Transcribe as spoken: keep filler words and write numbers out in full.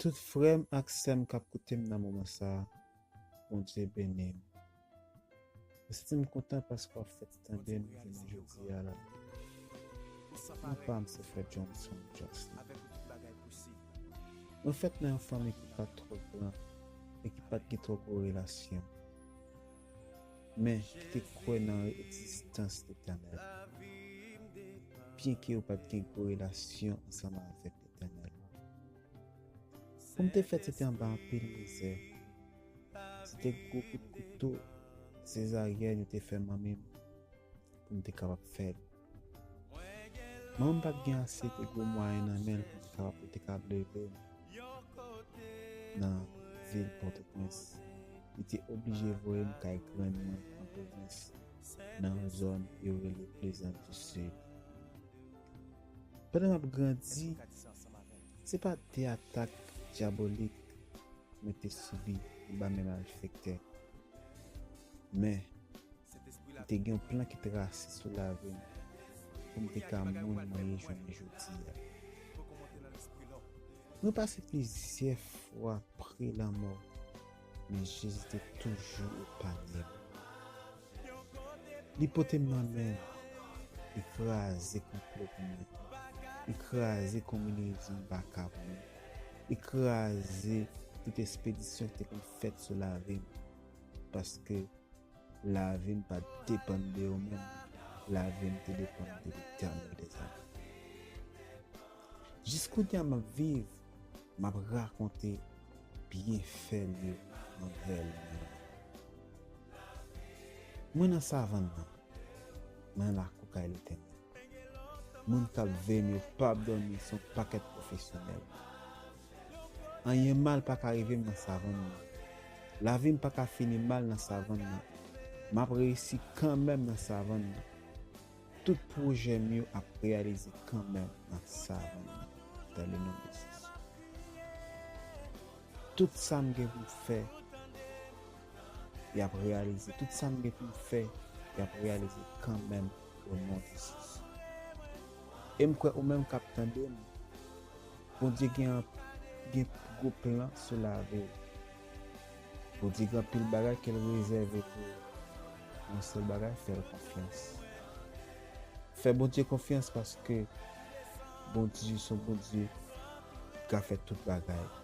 Tout frè m ak sè m k ap koute m nan moman sa a, Bondye beni w. Mwen santi m kontan paske w ap fèt tande m jounen jodi a la. Non pa m se frè Johnson Johnson. Mwen fèt nan yon fanmi ki pa t twò gran e ki pa t gen twò gwo relasyon. Men ki te kwè nan egzistans Letènèl. Byenke yo pa t gen gwo relasyon ansanm avèk Letènèl. Pou m te fèt, se te anba anpil mizè. Se te gwo kout kouto sezaryèn yo te fè manmi m pou m te kapab fèt. Manman m pa t gen ase de gwo mwayen nan men l pou l te kapab, pou l te kapab leve m nan vil Pòtoprens. Li te oblije voye m kay grann mwen an pwovens, nan yon zòn yo rele Plaisance du Sud. Pandan m ap grandi, se pa de atak dyabolik mwen te sibi anba men malfektè. Men, te gen yon plan ki trase sou lavi m pou m te ka moun mwen ye jounen jodi a. Mwen pase plizyè fwa pre lanmò, men Jezi te toujou epanye m. Li pote m nan men l, li kraze konplo pou mwen, li kraze konbinezon baka pou mwen, li kraze tout espedisyon ki te konn fèt sou lavi m, paske lavi m pa t depann de yo menm, lavi m te depann de Letènèl dèzame. Jis kounye a m ap viv, m ap rakonte byenfè l yo anvè mwen. Mwen nan savann nan, mwen nan lakou kay Letènèl. Moun k ap veye m yo p ap dòmi, se yon pakèt pwofesyonèl. Anyen mal pa ka rive m nan savann nan. Lavi m pa ka fini mal nan savann nan. M ap reyisi kanmenm nan savann nan. Tout pwojè m yo ap reyalize kanmenm nan savann nan, dans le nom de Jésus. Tout sa m gen pou m fè, y ap reyalize. Tout sa m gen pou m fè, y ap reyalize kanmenm, o non de Jezi. E m kwè ou menm k ap tande m, Bondye gen, gen gwo plan sou lavi w. Bondye gen anpil bagay ke l rezève pou ou. Yon sèl bagay, fè l konfyans. Fè Bondye konfyans paske Bondye se yon Bondye ki ka fè tout bagay.